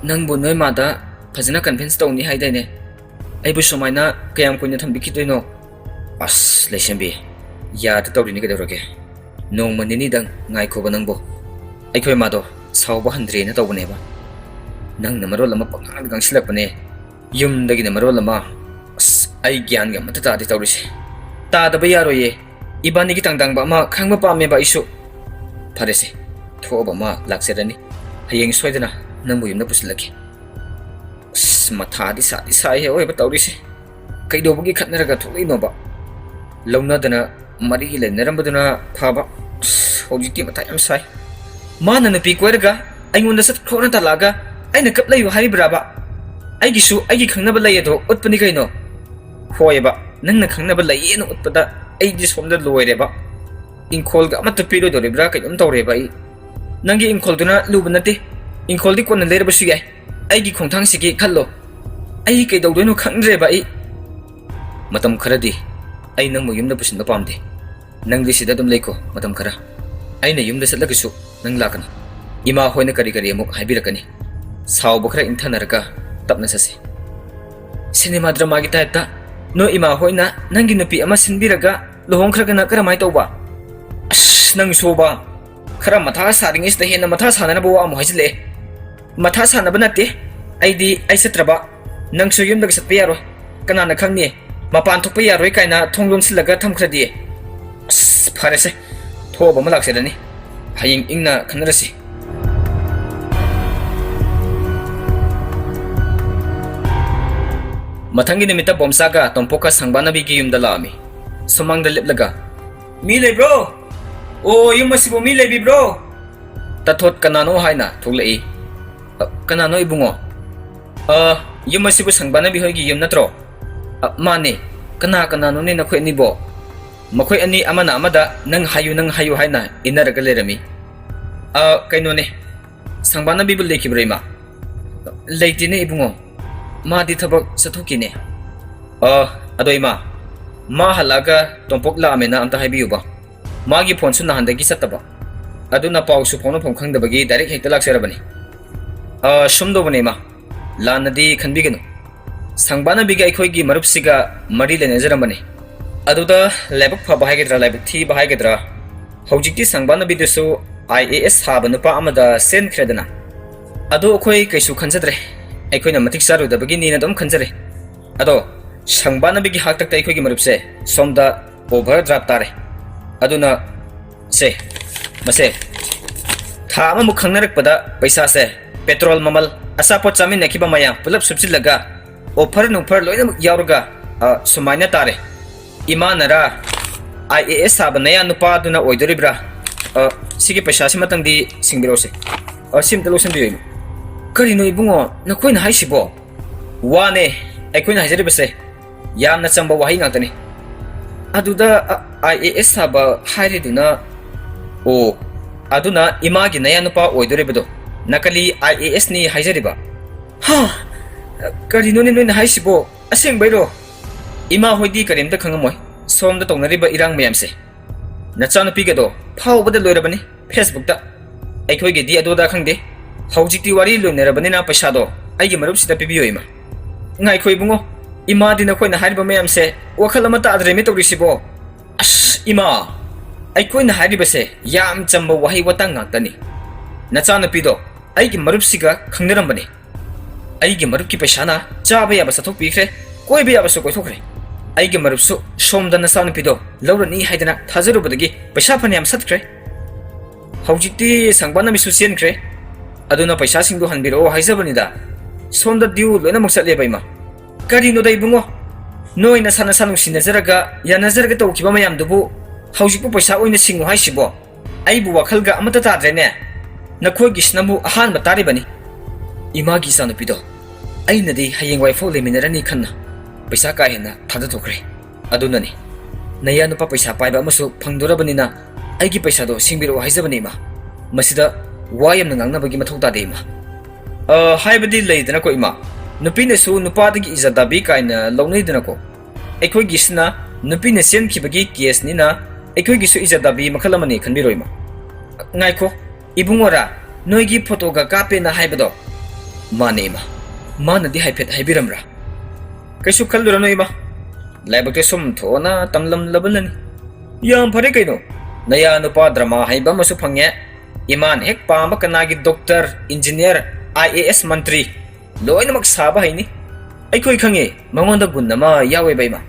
"ꯅꯪꯕꯨ ꯅꯣꯏ ꯃꯥꯗ ꯐꯖꯅ convince ꯇꯧꯅꯤ ꯍꯥꯏꯗꯥꯏꯅꯦ? ꯑꯩꯕꯨ ꯁꯨꯃꯥꯏꯅ ꯀꯌꯥꯝ ꯀꯨꯏꯅ ꯊꯝꯕꯤꯈꯤꯗꯣꯏꯅꯣ?" "ꯑꯁ, ꯂꯩꯁꯦꯝꯕꯤ, ꯌꯥꯗ ꯇꯧꯔꯤꯅꯤ ꯀꯩꯗꯧꯔꯒꯦ? ꯅꯣꯡꯃ ꯅꯤꯅꯤꯗꯪ ꯉꯥꯏꯈꯣꯕ ꯅꯪꯕꯨ꯫ ꯑꯩꯈꯣꯏ ꯃꯥꯗꯣ ꯁꯥꯎꯕ ꯍꯟꯗ꯭ꯔꯦꯅ ꯇꯧꯕꯅꯦꯕ꯫ ꯅꯪꯅ ꯃꯔꯣꯜ ꯑꯃ ꯄꯪꯉꯥꯡꯗ ꯉꯥꯡꯁꯤꯜꯂꯛꯄꯅꯦ꯫ ꯌꯨꯝꯗꯒꯤꯅ ꯃꯔꯣꯜ ꯑꯃ, ꯑꯁ, ꯑꯩ ꯒ꯭ꯌꯥꯟꯒ ꯑꯃꯠꯇ ꯇꯥꯗꯦ ꯇꯧꯔꯤꯁꯦ꯫ ꯇꯥꯗꯕ ꯌꯥꯔꯣꯏꯌꯦ꯫ ꯏꯕꯥꯅꯤꯒꯤ ꯇꯥꯡꯗꯥꯡꯕ ꯑꯃ ꯈꯪꯕ ꯄꯥꯝꯃꯦꯕ ꯑꯩꯁꯨ꯫" "ꯐꯔꯦꯁꯦ, ꯊꯣꯛꯑꯕ ꯑꯃ ꯂꯥꯛꯆꯔꯅꯤ꯫ ꯍꯌꯦꯡ ꯁꯣꯏꯗꯅ ꯅꯪꯕꯨ ꯌꯨꯝꯗ ꯄꯨꯁꯤꯜꯂꯛꯀꯦ꯫" ꯑꯁ, ꯑꯁ, ꯃꯊꯥꯗꯤ ꯁꯥꯗꯤ ꯁꯥꯏꯍꯦ ꯑꯣꯏꯕ ꯇꯧꯔꯤꯁꯦ꯫ ꯀꯩꯗꯧꯕꯒꯤ ꯈꯠꯅꯔꯒ ꯊꯣꯛꯂꯛꯏꯅꯣꯕ? ꯂꯧꯅꯗꯅ ꯃꯔꯤ ꯂꯩꯅꯔꯝꯕꯗꯨꯅ ꯐꯕ꯫ ꯑꯁ, ꯍꯧꯖꯤꯛꯇꯤ ꯃꯊꯥ ꯌꯥꯝ ꯁꯥꯏ꯫ ꯃꯥꯅ ꯅꯨꯄꯤ ꯀꯣꯏꯔꯒ ꯑꯩꯉꯣꯟꯗ ꯆꯠꯈ꯭ꯔꯣꯅ ꯇꯥꯜꯂꯛꯑꯒ ꯑꯩꯅ ꯀꯞ ꯂꯩꯌꯨ ꯍꯥꯏꯔꯤꯕ꯭ꯔꯥꯕ? ꯑꯩꯒꯤꯁꯨ ꯑꯩꯒꯤ ꯈꯪꯅꯕ ꯂꯩ ꯑꯗꯣ ꯎꯠꯄꯅꯤ ꯀꯩꯅꯣ꯫ ꯍꯣꯏꯑꯕ, ꯅꯪꯅ ꯈꯪꯅꯕ ꯂꯩꯌꯦꯅ ꯎꯠꯄꯗ ꯑꯩꯗꯤ ꯁꯣꯝꯗ ꯂꯣꯏꯔꯦꯕ꯫ ꯏꯪꯈꯣꯜꯒ ꯑꯃꯠꯇ ꯄꯤꯔꯣꯏꯗꯧꯔꯤꯕ꯭ꯔꯥ ꯀꯩꯅꯣꯝ ꯇꯧꯔꯦꯕ ꯑꯩ꯫ ꯅꯪꯒꯤ ꯏꯪꯈꯣꯜꯗꯨꯅ ꯂꯨꯕ ꯅꯠꯇꯦ꯫ ꯏꯪꯈꯣꯜꯗꯤ ꯀꯣꯟꯅ ꯂꯩꯔꯕꯁꯨ ꯌꯥꯏ꯫ ꯑꯩꯒꯤ ꯈꯣꯡꯊꯥꯡꯁꯤꯒꯤ ꯈꯜꯂꯣ꯫ ꯑꯩ ꯀꯩꯗꯧꯗꯣꯏꯅꯣ ꯈꯪꯗ꯭ꯔꯦꯕ ꯑꯩ꯫ ꯃꯇꯝ ꯈꯔꯗꯤ ꯑꯩ ꯅꯪꯕꯨ ꯌꯨꯝꯗ ꯄꯨꯁꯤꯟꯕ ꯄꯥꯝꯗꯦ꯫ ꯅꯪꯗꯤ ꯁꯤꯗ ꯑꯗꯨꯝ ꯂꯩꯀꯣ ꯃꯇꯝ ꯈꯔ꯫ ꯑꯩꯅ ꯌꯨꯝꯗ ꯆꯠꯂꯒꯁꯨ ꯅꯪ ꯂꯥꯛꯀꯅꯤ꯫ ꯏꯃꯥ ꯍꯣꯏꯅ ꯀꯔꯤ ꯀꯔꯤ ꯑꯃꯨꯛ ꯍꯥꯏꯕꯤꯔꯛꯀꯅꯤ꯫ ꯁꯥꯎꯕ ꯈꯔ ꯏꯪꯊꯅꯔꯒ ꯇꯞꯅ ꯆꯠꯁꯤ꯫ ꯁꯤꯅꯦꯃꯥ ꯗ꯭ꯔꯃꯥꯒꯤ ꯇꯥꯏꯞꯇ ꯅꯣꯏ ꯏꯃꯥ ꯍꯣꯏꯅ ꯅꯪꯒꯤ ꯅꯨꯄꯤ ꯑꯃ ꯁꯤꯟꯕꯤꯔꯒ ꯂꯨꯍꯣꯡꯈ꯭ꯔꯒꯅ ꯀꯔꯝꯍꯥꯏꯅ ꯇꯧꯕ? ꯑꯁ, ꯅꯪ ꯁꯣꯕ꯫ ꯈꯔ ꯃꯊꯥ ꯁꯥꯔꯤꯉꯩꯁꯤꯗ ꯍꯦꯟꯅ ꯃꯊꯥ ꯁꯥꯅꯅꯕ ꯋꯥ ꯑꯃꯨꯛ ꯍꯥꯏꯖꯤꯜꯂꯛꯑꯦ꯫ ꯃꯊꯥ ꯁꯥꯅꯕ ꯅꯠꯇꯦ꯫ ꯑꯩꯗꯤ ꯑꯩ ꯆꯠꯇ꯭ꯔꯕ ꯅꯪꯁꯨ ꯌꯨꯝꯗꯒ ꯆꯠꯄ ꯌꯥꯔꯣꯏ꯫ ꯀꯅꯥꯅ ꯈꯪꯅꯤ? ꯃꯄꯥꯟ ꯊꯣꯛꯄ ꯌꯥꯔꯣꯏ ꯀꯥꯏꯅ ꯊꯣꯡ ꯂꯣꯟꯁꯤꯜꯂꯒ ꯊꯝꯈ꯭ꯔꯗꯤ꯫ ꯑꯁ, ꯐꯔꯦꯁꯦ꯫ ꯊꯣꯛꯑꯕ ꯑꯃ ꯂꯥꯛꯆꯔꯅꯤ꯫ ꯍꯌꯦꯡ ꯏꯪꯅ ꯈꯟꯅꯔꯁꯤ꯫ ꯃꯊꯪꯒꯤ ꯅꯨꯃꯤꯠꯇ ꯕꯣꯝꯆꯥꯒ ꯇꯣꯝꯄꯣꯛꯀ ꯁꯪꯕꯥꯅꯕꯤꯒꯤ ꯌꯨꯝꯗ ꯂꯥꯛꯑꯝꯃꯤ꯫ ꯁꯨꯃꯥꯡꯗ ꯂꯦꯞꯂꯒ, "ꯃꯤ ꯂꯩꯕ꯭ꯔꯣ? ꯑꯣ, ꯌꯨꯝ ꯑꯁꯤꯕꯨ ꯃꯤ ꯂꯩꯕꯤꯕ꯭ꯔꯣ?" ꯇꯥꯊꯣꯠ ꯀꯅꯥꯅꯣ ꯍꯥꯏꯅ ꯊꯣꯛꯂꯛꯏ꯫ "ꯑ, ꯀꯅꯥꯅꯣ ꯏꯕꯨꯡꯉꯣ?" "ꯑ, ꯌꯨꯝ ꯑꯁꯤꯕꯨ ꯁꯪꯕꯥꯅꯕꯤ ꯍꯣꯏꯒꯤ ꯌꯨꯝ ꯅꯠꯇ꯭ꯔꯣ?" "ꯑ, ꯃꯥꯅꯦ꯫ ꯀꯅꯥ ꯀꯅꯥꯅꯣꯅꯦ ꯅꯈꯣꯏ ꯑꯅꯤꯕꯣ?" ꯃꯈꯣꯏ ꯑꯅꯤ ꯑꯃꯅ ꯑꯃꯗ "ꯅꯪ ꯍꯥꯏꯌꯨ, ꯅꯪ ꯍꯥꯏꯌꯨ" ꯍꯥꯏꯅ ꯏꯟꯅꯔꯒ ꯂꯩꯔꯝꯃꯤ꯫ "ꯑ, ꯀꯩꯅꯣꯅꯦ, ꯁꯪꯕꯥꯅꯕꯤꯕꯨ ꯂꯩꯈꯤꯕ꯭ꯔꯣ, ꯏꯃꯥ?" "ꯂꯩꯇꯦꯅꯦ ꯏꯕꯨꯡꯉꯣ, ꯃꯥꯗꯤ ꯊꯕꯛ ꯆꯠꯊꯣꯛꯈꯤꯅꯦ꯫" "ꯑ, ꯑꯗꯣ ꯏꯃꯥ, ꯃꯥ ꯍꯜꯂꯛꯑꯒ ꯇꯣꯝꯄꯣꯛ ꯂꯥꯛꯑꯝꯃꯦꯅ ꯑꯝꯇ ꯍꯥꯏꯕꯤꯌꯨꯕ꯫ ꯃꯥꯒꯤ ꯐꯣꯟꯁꯨ ꯅꯍꯥꯟꯗꯒꯤ ꯆꯠꯇꯕ꯫ ꯑꯗꯨꯅ ꯄꯥꯎꯁꯨ ꯐꯥꯎꯅꯐꯝ ꯈꯪꯗꯕꯒꯤ ꯗꯥꯏꯔꯦꯛ ꯍꯦꯛꯇ ꯂꯥꯛꯆꯔꯕꯅꯤ꯫" "ꯑ, ꯁꯨꯝ ꯇꯧꯕꯅꯦ ꯏꯃꯥ, ꯂꯥꯟꯅꯗꯤ ꯈꯟꯕꯤꯒꯅꯨ꯫ ꯁꯪꯕꯥꯅꯕꯤꯒ ꯑꯩꯈꯣꯏꯒꯤ ꯃꯔꯨꯞꯁꯤꯒ ꯃꯔꯤ ꯂꯩꯅꯖꯔꯝꯕꯅꯤ꯫ ꯑꯗꯨꯗ ꯂꯥꯏꯕꯛ ꯐꯕ ꯍꯥꯏꯒꯗ꯭ꯔꯥ, ꯂꯥꯏꯕꯛ ꯊꯤꯕ ꯍꯥꯏꯒꯗ꯭ꯔꯥ, ꯍꯧꯖꯤꯛꯇꯤ ꯁꯪꯕꯥꯅꯕꯤꯗꯨꯁꯨ ꯑꯥꯏ ꯑꯦ ꯑꯦꯁ ꯁꯥꯕ ꯅꯨꯄꯥ ꯑꯃꯗ ꯆꯦꯟꯈ꯭ꯔꯦꯗꯅ꯫ ꯑꯗꯣ ꯑꯩꯈꯣꯏ ꯀꯩꯁꯨ ꯈꯟꯖꯗ꯭ꯔꯦ꯫ ꯑꯩꯈꯣꯏꯅ ꯃꯇꯤꯛ ꯆꯥꯔꯨꯗꯕꯒꯤꯅꯤꯅ ꯑꯗꯨꯝ ꯈꯟꯖꯔꯦ꯫ ꯑꯗꯣ ꯁꯪꯕꯥꯅꯕꯤꯒꯤ ꯍꯥꯛꯇꯛꯇ ꯑꯩꯈꯣꯏꯒꯤ ꯃꯔꯨꯞꯁꯦ ꯁꯣꯝꯗ ꯑꯣꯚꯔ ꯗ꯭ꯔꯥꯐ ꯇꯥꯔꯦ꯫ ꯑꯗꯨꯅ ꯁꯦ, ꯃꯁꯦ ꯊꯥ ꯑꯃꯃꯨꯛ ꯈꯪꯅꯔꯛꯄꯗ ꯄꯩꯁꯥꯁꯦ ꯄꯦꯇ꯭ꯔꯣꯜ ꯃꯃꯜ ꯑꯆꯥꯄꯣꯠ ꯆꯥꯃꯤꯟꯅꯈꯤꯕ ꯃꯌꯥꯝ ꯄꯨꯂꯞ ꯁꯨꯞꯆꯤꯜꯂꯒ, offer ꯅꯨꯡꯐꯔ ꯂꯣꯏꯅꯃꯛ ꯌꯥꯎꯔꯒ, ꯑ, ꯁꯨꯃꯥꯏꯅ ꯇꯥꯔꯦ꯫ ꯏꯃꯥꯅꯔꯥ, I A S ꯁꯥꯕ ꯅꯌꯥ ꯅꯨꯄꯥꯗꯨꯅ ꯑꯣꯏꯗꯣꯔꯤꯕ꯭ꯔꯥ? ꯑ, ꯁꯤꯒꯤ ꯄꯩꯁꯥꯁꯤꯃꯇꯪꯗꯤ ꯁꯤꯡꯕꯤꯔꯛꯎꯁꯦ꯫ ꯑ, ꯁꯤ ꯑꯝꯇ ꯂꯧꯁꯤꯟꯕꯤꯌꯨ, ꯏꯃꯥ꯫ ꯀꯔꯤꯅꯣ ꯏꯕꯨꯡꯉꯣ, ꯅꯈꯣꯏꯅ ꯍꯥꯏꯁꯤꯕꯣ? ꯋꯥꯅꯦ ꯑꯩꯈꯣꯏꯅ ꯍꯥꯏꯖꯔꯤꯕꯁꯦ꯫ ꯌꯥꯝꯅ ꯆꯝꯕ ꯋꯥꯍꯩ ꯉꯥꯛꯇꯅꯤ꯫ ꯑꯗꯨꯗ, ꯑ, I A S ꯁꯥꯕ ꯍꯥꯏꯔꯤꯗꯨꯅ? ꯑꯣ, ꯑꯗꯨꯅ ꯏꯃꯥꯒꯤ ꯅꯌꯥ ꯅꯨꯄꯥ ꯑꯣꯏꯗꯣꯔꯤꯕꯗꯣ ꯅꯀꯂꯤ I A S ꯅꯤ ꯍꯥꯏꯖꯔꯤꯕ? ꯍꯥ? ꯀꯔꯤꯅꯣꯅꯦ ꯅꯣꯏꯅ ꯍꯥꯏꯁꯤꯕꯣ? ꯑꯁꯦꯡꯕꯩꯔꯣ? ꯏꯃꯥ ꯍꯣꯏꯗꯤ ꯀꯔꯤꯝꯇ ꯈꯪꯉꯝꯃꯣꯏ ꯁꯣꯝꯗ ꯇꯧꯅꯔꯤꯕ ꯏꯔꯥꯡ ꯃꯌꯥꯝꯁꯦ꯫ ꯅꯆꯥꯅꯨꯄꯤꯒꯗꯣ ꯐꯥꯎꯕꯗ ꯂꯣꯏꯔꯕꯅꯤ Facebookꯇ꯫ ꯑꯩꯈꯣꯏꯒꯤꯗꯤ ꯑꯗꯨꯗ ꯈꯪꯗꯦ꯫ ꯍꯧꯖꯤꯛꯇꯤ ꯋꯥꯔꯤ ꯂꯣꯏꯅꯔꯕꯅꯤꯅ ꯄꯩꯁꯥꯗꯣ ꯑꯩꯒꯤ ꯃꯔꯨꯞꯁꯤꯗ ꯄꯤꯕꯤꯌꯣ, ꯏꯃꯥ꯫ ꯉꯥꯏꯈꯣ ꯏꯕꯨꯡꯉꯣ, ꯏꯃꯥꯗꯤ ꯅꯈꯣꯏꯅ ꯍꯥꯏꯔꯤꯕ ꯃꯌꯥꯝꯁꯦ ꯋꯥꯈꯜ ꯑꯃ ꯇꯥꯗ꯭ꯔꯦꯃꯤ ꯇꯧꯔꯤꯁꯤꯕꯣ꯫ ꯑꯁ, ꯏꯃꯥ, ꯑꯩꯈꯣꯏꯅ ꯍꯥꯏꯔꯤꯕꯁꯦ ꯌꯥꯝ ꯆꯝꯕ ꯋꯥꯍꯩ ꯋꯥꯇꯥ ꯉꯥꯛꯇꯅꯤ꯫ ꯅꯆꯥꯅꯨꯄꯤꯗꯣ ꯑꯩꯒꯤ ꯃꯔꯨꯞꯁꯤꯒ ꯈꯪꯅꯔꯝꯕꯅꯤ꯫ ꯑꯩꯒꯤ ꯃꯔꯨꯞꯀꯤ ꯄꯩꯁꯥꯅ ꯆꯥꯕ ꯌꯥꯕ ꯆꯥꯊꯣꯛꯄꯤꯈ꯭ꯔꯦ, ꯀꯣꯏꯕ ꯌꯥꯕꯁꯨ ꯀꯣꯏꯊꯣꯛꯈ꯭ꯔꯦ꯫ ꯑꯩꯒꯤ ꯃꯔꯨꯞꯁꯨ ꯁꯣꯝꯗ ꯅꯆꯥꯅꯨꯄꯤꯗꯣ ꯂꯧꯔꯅꯤ ꯍꯥꯏꯗꯅ ꯊꯥꯖꯔꯨꯕꯗꯒꯤ ꯄꯩꯁꯥ ꯐꯅꯌꯥꯝ ꯁꯠꯈ꯭ꯔꯦ꯫ ꯍꯧꯖꯤꯛꯇꯤ ꯁꯪꯕꯥꯅꯕꯤꯁꯨ ꯆꯦꯟꯈ꯭ꯔꯦ꯫ ꯑꯗꯨꯅ ꯄꯩꯁꯥꯁꯤꯡꯗꯣ ꯍꯟꯕꯤꯔꯛꯑꯣ ꯍꯥꯏꯖꯕꯅꯤꯗ꯫ ꯁꯣꯝꯗ due ꯂꯣꯏꯅꯃꯛ ꯆꯠꯂꯦꯕ, ꯏꯃꯥ꯫ ꯀꯔꯤꯅꯣꯗ ꯏꯕꯨꯡꯉꯣ? ꯅꯣꯏ ꯅꯁꯥ ꯅꯁꯥ ꯅꯨꯡꯁꯤꯅꯖꯔꯒ, ꯌꯥꯅꯖꯔꯒ ꯇꯧꯈꯤꯕ ꯃꯌꯥꯝꯗꯨꯕꯨ ꯍꯧꯖꯤꯛꯄꯨ ꯄꯩꯁꯥ ꯑꯣꯏꯅ ꯁꯤꯡꯉꯨ ꯍꯥꯏꯁꯤꯕꯣ? ꯑꯩꯕꯨ ꯋꯥꯈꯜꯒ ꯑꯃꯠꯇ ꯇꯥꯗ꯭ꯔꯦꯅꯦ꯫ ꯅꯈꯣꯏꯒꯤꯁꯤꯅꯕꯨ ꯑꯍꯥꯟꯕ ꯇꯥꯔꯤꯕꯅꯤ꯫ ꯏꯃꯥꯒꯤ ꯏꯆꯥꯅꯨꯄꯤꯗꯣ ꯑꯩꯅꯗꯤ ꯍꯌꯦꯡꯋꯥꯏꯐꯥꯎ ꯂꯩꯃꯤꯟꯅꯔꯅꯤ ꯈꯟꯅ ꯄꯩꯁꯥ ꯀꯥ ꯍꯦꯟꯅ ꯊꯥꯗꯊꯣꯛꯈ꯭ꯔꯦ꯫ ꯑꯗꯨꯅꯅꯤ, ꯅꯌꯥ ꯅꯨꯄꯥ ꯄꯩꯁꯥ ꯄꯥꯏꯕ ꯑꯃꯁꯨ ꯐꯪꯗꯣꯔꯕꯅꯤꯅ ꯑꯩꯒꯤ ꯄꯩꯁꯥꯗꯣ ꯁꯤꯡꯕꯤꯔꯛꯑꯣ ꯍꯥꯏꯖꯕꯅꯤ, ꯏꯃꯥ꯫ ꯃꯁꯤꯗ ꯋꯥ ꯌꯥꯝꯅ ꯉꯥꯡꯅꯕꯒꯤ ꯃꯊꯧ ꯇꯥꯗꯦ, ꯏꯃꯥ꯫ ꯑ, ꯍꯥꯏꯕꯗꯤ ꯂꯩꯗꯅꯀꯣ, ꯏꯃꯥ꯫ ꯅꯨꯄꯤꯅꯁꯨ ꯅꯨꯄꯥꯗꯒꯤ ꯏꯖꯠ ꯗꯥꯕꯤ ꯀꯥꯏꯅ ꯂꯧꯅꯩꯗꯅꯀꯣ꯫ ꯑꯩꯈꯣꯏꯒꯤꯁꯤꯅ ꯅꯨꯄꯤꯅ ꯆꯦꯟꯈꯤꯕꯒꯤ caseꯅꯤꯅ ꯑꯩꯈꯣꯏꯒꯤꯁꯨ ꯏꯖꯠ ꯗꯥꯕꯤ ꯃꯈꯜ ꯑꯃꯅꯤ ꯈꯟꯕꯤꯔꯣ, ꯏꯃꯥ꯫ ꯉꯥꯏꯈꯣ, ꯏꯕꯨꯡꯉꯣꯔꯥ, ꯅꯣꯏꯒꯤ photoꯒ ꯀꯥꯞꯄꯦꯅ ꯍꯥꯏꯕꯗꯣ? ꯃꯥꯅꯦ, ꯏꯃꯥ꯫ ꯃꯥꯅꯗꯤ ꯍꯥꯏꯐꯦꯠ ꯍꯥꯏꯕꯤꯔꯝꯕ꯭ꯔꯥ? ꯀꯩꯁꯨ ꯈꯜꯂꯨꯔꯅꯨ, ꯏꯃꯥ꯫ ꯂꯥꯏꯕꯛꯇ ꯁꯨꯝ ꯊꯣꯛꯑꯅ ꯇꯝꯂꯝꯂꯕꯅꯅꯤ꯫ ꯌꯥꯝ ꯐꯔꯦ ꯀꯩꯅꯣ꯫ ꯅꯌꯥ ꯅꯨꯄꯥ ꯗ꯭ꯔꯃꯥ ꯍꯩꯕ ꯑꯃꯁꯨ ꯐꯪꯉꯦ꯫ ꯏꯃꯥꯅ ꯍꯦꯛ ꯄꯥꯝꯕ ꯀꯅꯥꯒꯤ doctor, engineer, I A S, ꯃꯟꯇ꯭ꯔꯤ, ꯂꯣꯏꯅꯃꯛ ꯁꯥꯕ ꯍꯩꯅꯤ꯫ ꯑꯩꯈꯣꯏ ꯈꯪꯉꯦ, ꯃꯉꯣꯟꯗ ꯒꯨꯟ ꯑꯃ ꯌꯥꯎꯋꯦꯕ, ꯏꯃꯥ꯫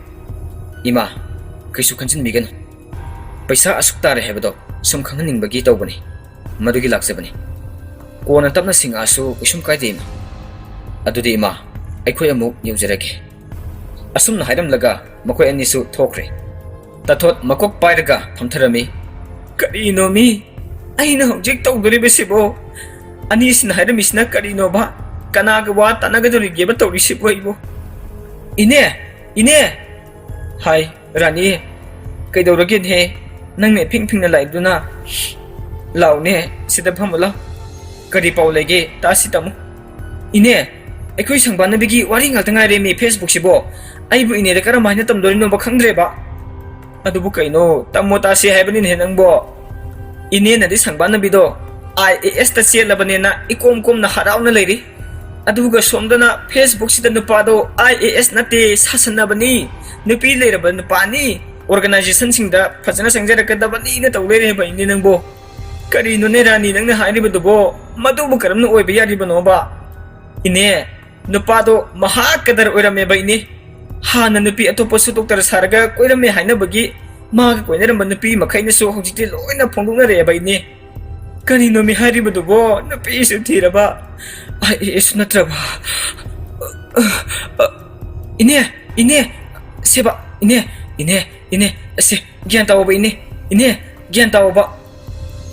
ꯏꯃꯥ, ꯀꯩꯁꯨ ꯈꯟꯖꯤꯟꯕꯤꯒꯅꯨ꯫ ꯄꯩꯁꯥ ꯑꯁꯨꯛ ꯇꯥꯔꯦ ꯍꯥꯏꯕꯗꯣ ꯁꯨꯝ ꯈꯪꯍꯟꯅꯤꯡꯕꯒꯤ ꯇꯧꯕꯅꯤ꯫ ꯃꯗꯨꯒꯤ ꯂꯥꯛꯆꯕꯅꯤ꯫ ꯀꯣꯟꯅ ꯇꯞꯅ ꯁꯤꯡꯉꯛꯑꯁꯨ ꯀꯩꯁꯨꯝ ꯀꯥꯏꯗꯦ, ꯏꯃꯥ꯫ "ꯑꯗꯨꯗꯤ ꯏꯃꯥ, ꯑꯩꯈꯣꯏ ꯑꯃꯨꯛ ꯌꯧꯖꯔꯒꯦ"꯫ ꯑꯁꯨꯝꯅ ꯍꯥꯏꯔꯝꯂꯒ ꯃꯈꯣꯏ ꯑꯅꯤꯁꯨ ꯊꯣꯛꯈ꯭ꯔꯦ꯫ ꯇꯥꯊꯣꯠ ꯃꯀꯣꯛ ꯄꯥꯏꯔꯒ ꯐꯝꯊꯔꯝꯃꯤ꯫ "ꯀꯔꯤꯅꯣ ꯃꯤ? ꯑꯩꯅ ꯍꯧꯖꯤꯛ ꯇꯧꯗꯣꯔꯤꯕꯁꯤꯕꯣ? ꯑꯅꯤꯁꯤꯅ ꯍꯥꯏꯔꯝꯃꯤꯁꯤꯅ ꯀꯔꯤꯅꯣꯕ? ꯀꯅꯥꯒ ꯋꯥ ꯇꯥꯟꯅꯒꯗꯧꯔꯤꯒꯦꯕ ꯇꯧꯔꯤꯁꯤꯕꯣ ꯑꯩꯕꯨ?" "ꯏꯅꯦ! ꯏꯅꯦ!" ꯍꯥꯏ꯫ "ꯔꯥꯅꯤ, ꯀꯩꯗꯧꯔꯒꯦꯅꯦꯍꯦ? ꯅꯪꯅ ꯏꯐꯤꯡ ꯐꯤꯡꯅ ꯂꯥꯛꯏꯗꯨꯅ? ꯂꯥꯎꯅꯦ, ꯁꯤꯗ ꯐꯝꯃꯨ ꯂꯥꯎ꯫ ꯀꯔꯤ ꯄꯥꯎ ꯂꯩꯒꯦ? ꯇꯥꯁꯤ ꯇꯥꯃꯨ꯫" "ꯏꯅꯦ, ꯑꯩꯈꯣꯏ ꯁꯪꯕꯥꯟꯅꯕꯤꯒꯤ ꯋꯥꯔꯤ ꯉꯥꯛꯇ ꯉꯥꯏꯔꯦꯃꯤ ꯐꯦꯁꯕꯨꯛꯁꯤꯕꯣ꯫ ꯑꯩꯕꯨ ꯏꯅꯦꯗ ꯀꯔꯝꯍꯥꯏꯅ ꯇꯝꯗꯣꯔꯤꯅꯣꯕ ꯈꯪꯗ꯭ꯔꯦꯕ꯫" "ꯑꯗꯨꯕꯨ ꯀꯩꯅꯣ, ꯇꯝꯃꯣ ꯇꯥꯁꯤ ꯍꯥꯏꯕꯅꯤꯅꯦꯍꯦ ꯅꯪꯕꯣ꯫ ꯏꯅꯦꯅꯗꯤ ꯁꯪꯕꯥꯟꯅꯕꯤꯗꯣ ꯑꯥꯏ ꯑꯦ ꯑꯦꯁꯇ ꯆꯦꯜꯂꯕꯅꯦꯅ ꯏꯀꯣꯝ ꯀꯣꯝꯅ ꯍꯔꯥꯎꯅ ꯂꯩꯔꯤ꯫ ꯑꯗꯨꯒ ꯁꯣꯝꯗꯅ ꯐꯦꯁꯕꯨꯛꯁꯤꯗ ꯅꯨꯄꯥꯗꯣ ꯑꯥꯏ ꯑꯦ ꯑꯦꯁ ꯅꯠꯇꯦ, ꯁꯥꯁꯟꯅꯕꯅꯤ, ꯅꯨꯄꯤ ꯂꯩꯔꯕ ꯅꯨꯄꯥꯅꯤ, ꯑꯣꯔꯒꯅꯥꯏꯖꯦꯁꯟꯁꯤꯡꯗ ꯐꯖꯅ ꯆꯪꯖꯔꯛꯀꯗꯕꯅꯤꯅ ꯇꯧ ꯂꯩꯔꯦ ꯍꯥꯏꯕ ꯏꯅꯦ ꯅꯪꯕꯣ꯫ ꯀꯔꯤꯅꯣꯅꯦ ꯔꯥꯅꯤ ꯅꯪꯅ ꯍꯥꯏꯔꯤꯕꯗꯨꯕꯣ? ꯃꯗꯨꯕꯨ ꯀꯔꯝꯅ ꯑꯣꯏꯕ ꯌꯥꯔꯤꯕꯅꯣꯕ?" "ꯏꯅꯦ, ꯅꯨꯄꯥꯗꯣ ꯃꯍꯥ ꯀꯗꯔ ꯑꯣꯏꯔꯝꯃꯦꯕ ꯏꯅꯦ꯫ ꯍꯥꯟꯅ ꯅꯨꯄꯤ ꯑꯇꯣꯞꯄꯁꯨ ꯗꯣꯛꯇꯔ ꯁꯥꯔꯒ ꯀꯣꯏꯔꯝꯃꯦ ꯍꯥꯏꯅꯕꯒꯤ ꯃꯥꯒ ꯀꯣꯏꯅꯔꯝꯕ ꯅꯨꯄꯤ ꯃꯈꯩꯅꯁꯨ ꯍꯧꯖꯤꯛꯇꯤ ꯂꯣꯏꯅ ꯐꯣꯡꯗꯣꯛꯅꯔꯛꯑꯦꯕ ꯏꯅꯦ꯫" "ꯀꯔꯤꯅꯣꯃꯤ ꯍꯥꯏꯔꯤꯕꯗꯨꯕꯣ? ꯅꯨꯄꯤꯁꯨ ꯊꯤꯔꯕ, ꯑꯥꯏ ꯑꯦ ꯑꯦꯁ ꯅꯠꯇ꯭ꯔꯕ?" "ꯏꯅꯦ, ꯏꯅꯦ, ꯁꯦꯕ, ꯏꯅꯦ, ꯏꯅꯦ, ꯏꯅꯦ, ꯑꯁꯦ, ꯒ꯭ꯌꯥꯟ ꯇꯥꯎꯕ ꯏꯅꯦ, ꯏꯅꯦ, ꯒ꯭ꯌꯥꯟ ꯇꯥꯎꯕ꯫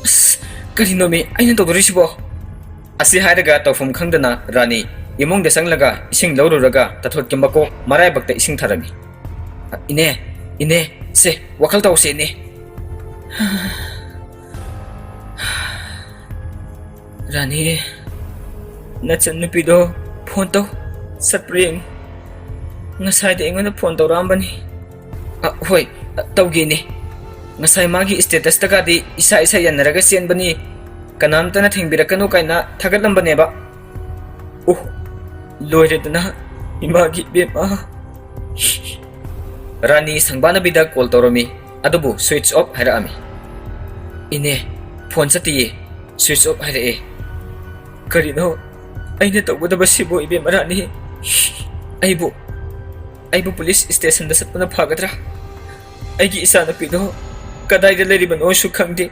ꯑꯁ, ꯀꯔꯤꯅꯣꯃꯤ ꯑꯩꯅ ꯇꯧꯗꯣꯔꯤꯁꯤꯕꯣ?" ꯑꯁꯤ ꯍꯥꯏꯔꯒ ꯇꯧꯐꯝ ꯈꯪꯗꯅ ꯔꯥꯅꯤ ꯏꯃꯨꯡꯗ ꯆꯪꯂꯒ ꯏꯁꯤꯡ ꯂꯧꯔꯨꯔꯒ ꯇꯥꯊꯣꯠꯀꯤ ꯃꯀꯣꯛ ꯃꯔꯥꯏꯕꯛꯇ ꯏꯁꯤꯡ ꯊꯥꯔꯝꯃꯤ꯫ "ꯏꯅꯦ, ꯏꯅꯦ, ꯁꯦ, ꯋꯥꯈꯜ ꯇꯧꯁꯦ ꯏꯅꯦ꯫ ꯔꯥꯅꯤ, ꯅꯆꯟ ꯅꯨꯄꯤꯗꯣ ꯐꯣꯟ ꯇꯧ, ꯆꯠꯄ꯭ꯔꯥ ꯌꯦꯡꯉꯨ꯫ ꯉꯁꯥꯏꯗꯤ ꯑꯩꯉꯣꯟꯗ ꯐꯣꯟ ꯇꯧꯔꯛꯑꯝꯕꯅꯤ꯫" "ꯑ, ꯍꯣꯏ, ꯑ, ꯇꯧꯒꯦꯅꯦ꯫ ꯉꯁꯥꯏ ꯃꯥꯒꯤ ꯁ꯭ꯇꯦꯇꯁꯇꯒꯗꯤ ꯏꯁꯥ ꯏꯁꯥ ꯌꯥꯅꯔꯒ ꯆꯦꯟꯕꯅꯤ, ꯀꯅꯥꯝꯇꯅ ꯊꯤꯡꯕꯤꯔꯛꯀꯅꯨ" ꯀꯥꯏꯅ ꯊꯥꯒꯠꯂꯝꯕꯅꯦꯕ꯫ ꯑꯣ, ꯂꯣꯏꯔꯦꯗꯅ, ꯏꯃꯥꯒꯤ ꯏꯕꯦꯝꯃ꯫ ꯔꯥꯅꯤ ꯁꯪꯕꯥꯅꯕꯤꯗ ꯀꯣꯜ ꯇꯧꯔꯝꯃꯤ, ꯑꯗꯨꯕꯨ ꯁ꯭ꯋꯤꯆ ꯑꯣꯐ ꯍꯥꯏꯔꯛꯑꯝꯃꯤ꯫ "ꯏꯅꯦ, ꯐꯣꯟ ꯆꯠꯇꯤꯌꯦ, ꯁ꯭ꯋꯤꯆ ꯑꯣꯐ ꯍꯥꯏꯔꯛꯑꯦ꯫" "ꯀꯔꯤꯅꯣ ꯑꯩꯅ ꯇꯧꯒꯗꯕꯁꯤꯕꯨ, ꯏꯕꯦꯝꯃ ꯔꯥꯅꯤ? ꯑꯩꯕꯨ, ꯑꯩꯕꯨ ꯄꯨꯂꯤꯁ ꯁ꯭ꯇꯦꯁꯟꯗ ꯆꯠꯄꯅ ꯐꯒꯗ꯭ꯔꯥ? ꯑꯩꯒꯤ ꯏꯆꯥꯅꯨꯄꯤꯗꯣ ꯀꯗꯥꯏꯗ ꯂꯩꯔꯤꯕꯅꯣꯁꯨ ꯈꯪꯗꯦ꯫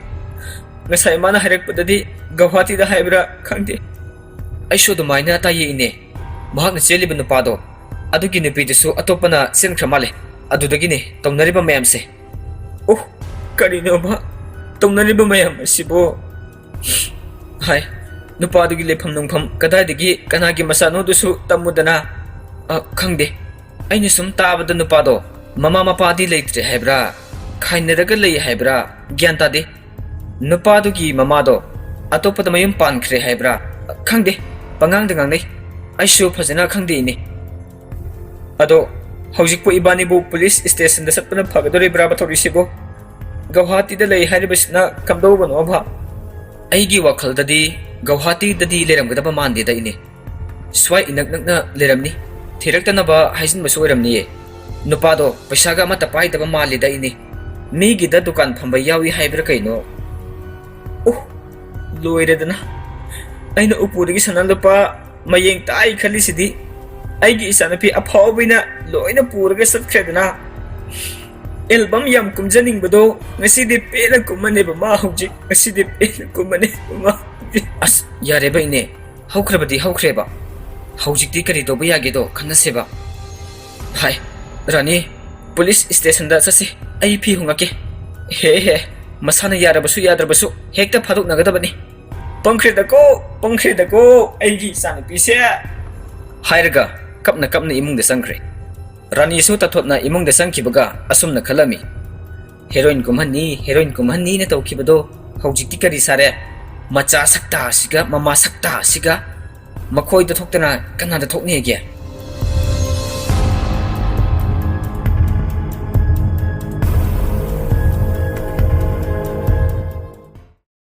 ꯉꯁꯥꯏ ꯃꯥꯅ ꯍꯥꯏꯔꯛꯄꯗꯗꯤ ꯒꯧꯍꯥꯇꯤꯗ ꯍꯥꯏꯕ꯭ꯔꯥ ꯈꯪꯗꯦ꯫" "ꯑꯩꯁꯨ ꯑꯗꯨꯃꯥꯏꯅ ꯇꯥꯏꯌꯦ, ꯏꯅꯦ꯫ ꯃꯍꯥꯛꯅ ꯆꯦꯜꯂꯤꯕ ꯅꯨꯄꯥꯗꯣ, ꯑꯗꯨꯒꯤ ꯅꯨꯄꯤꯗꯨꯁꯨ ꯑꯇꯣꯞꯄꯅ ꯆꯦꯟꯈ꯭ꯔ ꯃꯥꯜꯂꯦ꯫ ꯑꯗꯨꯗꯒꯤꯅꯦ ꯇꯧꯅꯔꯤꯕ ꯃꯌꯥꯝꯁꯦ꯫ ꯑꯣ, ꯀꯔꯤꯅꯣꯕ ꯇꯧꯅꯔꯤꯕ ꯃꯌꯥꯝ ꯑꯁꯤꯕꯨ? ꯍꯥꯏ, ꯅꯨꯄꯥꯗꯨꯒꯤ ꯂꯩꯐꯝ ꯅꯨꯡꯐꯝ ꯀꯗꯥꯏꯗꯒꯤ ꯀꯅꯥꯒꯤ ꯃꯆꯥꯅꯣꯗꯨꯁꯨ ꯇꯝꯃꯨꯗꯅ꯫ ꯑ, ꯈꯪꯗꯦ꯫ ꯑꯩꯅ ꯁꯨꯝ ꯇꯥꯕꯗ ꯅꯨꯄꯥꯗꯣ ꯃꯃꯥ ꯃꯄꯥꯗꯤ ꯂꯩꯇ꯭ꯔꯦ ꯍꯥꯏꯕ꯭ꯔꯥ, ꯈꯥꯏꯅꯔꯒ ꯂꯩ ꯍꯥꯏꯕ꯭ꯔꯥ, ꯒ꯭ꯌꯥꯟ ꯇꯥꯗꯦ꯫ ꯅꯨꯄꯥꯗꯨꯒꯤ ꯃꯃꯥꯗꯣ ꯑꯇꯣꯞꯄꯗ ꯃꯌꯨꯝ ꯄꯥꯟꯈ꯭ꯔꯦ ꯍꯥꯏꯕ꯭ꯔꯥ? ꯈꯪꯗꯦ, ꯄꯉꯥꯡꯗ ꯉꯥꯡꯅꯩ꯫ ꯑꯩꯁꯨ ꯐꯖꯅ ꯈꯪꯗꯦ, ꯏꯅꯦ꯫ ꯑꯗꯣ ꯍꯧꯖꯤꯛꯄꯨ ꯏꯕꯥꯅꯤꯕꯨ ꯄꯨꯂꯤꯁ ꯁ꯭ꯇꯦꯁꯟꯗ ꯆꯠꯄꯅ ꯐꯒꯗꯧꯔꯤꯕ꯭ꯔꯥꯕ ꯇꯧꯔꯤꯁꯤꯕꯨ? ꯒꯧꯍꯥꯇꯤꯗ ꯂꯩ ꯍꯥꯏꯔꯤꯕꯁꯤꯅ ꯀꯝꯗꯧꯕꯅꯣꯕ? ꯑꯩꯒꯤ ꯋꯥꯈꯜꯗꯗꯤ ꯒꯧꯍꯥꯇꯤꯗꯗꯤ ꯂꯩꯔꯝꯒꯗꯕ ꯃꯥꯟꯗꯦꯗ, ꯏꯅꯦ꯫ ꯁ꯭ꯋꯥꯏ ꯏꯅꯛ ꯅꯛꯅ ꯂꯩꯔꯝꯅꯤ꯫ ꯊꯤꯔꯛꯇꯅꯕ ꯍꯥꯏꯖꯤꯟꯕꯁꯨ ꯑꯣꯏꯔꯝꯅꯤꯌꯦ꯫ ꯅꯨꯄꯥꯗꯣ ꯄꯩꯁꯥꯒ ꯑꯃꯠꯇ ꯄꯥꯏꯗꯕ ꯃꯥꯜꯂꯤꯗ, ꯏꯅꯦ꯫ ꯃꯤꯒꯤꯗ ꯗꯨꯀꯥꯟ ꯐꯝꯕ ꯌꯥꯎꯏ ꯍꯥꯏꯕ꯭ꯔꯥ ꯀꯩꯅꯣ? ꯎꯍ, ꯂꯣꯏꯔꯦꯗꯅ꯫ ꯑꯩꯅ ꯎꯄꯨꯗꯒꯤ ꯁꯅꯥ ꯂꯨꯄꯥ ꯃꯌꯦꯡ ꯇꯥꯏ ꯈꯜꯂꯤꯁꯤꯗꯤ꯫ ꯑꯩꯒꯤ ꯏꯆꯥꯅꯨꯄꯤ ꯑꯐꯥꯎꯕꯤꯅ ꯂꯣꯏꯅ ꯄꯨꯔꯒ ꯆꯠꯈ꯭ꯔꯦꯗꯅ꯫ ꯑꯦꯜꯕꯝ ꯌꯥꯝ ꯀꯨꯝꯖꯅꯤꯡꯕꯗꯣ ꯉꯁꯤꯗꯤ ꯄꯦꯟꯅ ꯀꯨꯝꯃꯅꯦꯕ ꯃꯥ ꯍꯧꯖꯤꯛ꯫ ꯉꯁꯤꯗꯤ ꯄꯦꯟꯅ ꯀꯨꯝꯃꯅꯦꯕ ꯃꯥ ꯍꯧꯖꯤꯛ꯫ ꯑꯁ, ꯌꯥꯔꯦꯕ, ꯏꯅꯦ꯫ ꯍꯧꯈ꯭ꯔꯕꯗꯤ ꯍꯧꯈ꯭ꯔꯦꯕ꯫ ꯍꯧꯖꯤꯛꯇꯤ ꯀꯔꯤ ꯇꯧꯕ ꯌꯥꯒꯦꯗꯣ ꯈꯟꯅꯁꯦꯕ꯫ ꯍꯥꯏ, ꯔꯥꯅꯤ, ꯄꯨꯂꯤꯁ ꯁ꯭ꯇꯦꯁꯟꯗ ꯆꯠꯁꯤ꯫ ꯑꯩ ꯐꯤ ꯍꯣꯡꯉꯛꯀꯦ꯫ ꯍꯦ ꯍꯦ, ꯃꯁꯥꯅ ꯌꯥꯔꯕꯁꯨ ꯌꯥꯗ꯭ꯔꯕꯁꯨ ꯍꯦꯛꯇ ꯐꯥꯗꯣꯛꯅꯒꯗꯕꯅꯤ꯫ ꯄꯪꯈ꯭ꯔꯦꯗꯀꯣ, ꯄꯪꯈ꯭ꯔꯦꯗꯀꯣ, ꯑꯩꯒꯤ ꯏꯆꯥꯅꯨꯄꯤꯁꯦ꯫ ꯍꯥꯏꯔꯒ ꯀꯞꯅ ꯀꯞꯅ ꯏꯃꯨꯡꯗ ꯆꯪꯈ꯭ꯔꯦ꯫ ꯔꯥꯅꯤꯁꯨ ꯇꯥꯊꯣꯠꯅ ꯏꯃꯨꯡꯗ ꯆꯪꯈꯤꯕꯒ ꯑꯁꯨꯝꯅ ꯈꯜꯂꯝꯃꯤ, "ꯍꯦꯔꯣꯏꯟ ꯀꯨꯝꯍꯟꯅꯤ, ꯍꯦꯔꯣꯏꯟ ꯀꯨꯝꯍꯟꯅꯤꯅ ꯇꯧꯈꯤꯕꯗꯣ ꯍꯧꯖꯤꯛꯇꯤ ꯀꯔꯤ ꯁꯥꯔꯦ? ꯃꯆꯥ ꯁꯛꯇꯥꯁꯤꯒ ꯃꯃꯥ ꯁꯛꯇꯥꯁꯤꯒ ꯃꯈꯣꯏꯗ ꯊꯣꯛꯇꯅ ꯀꯅꯥꯗ ꯊꯣꯛꯅꯦꯒꯦ?"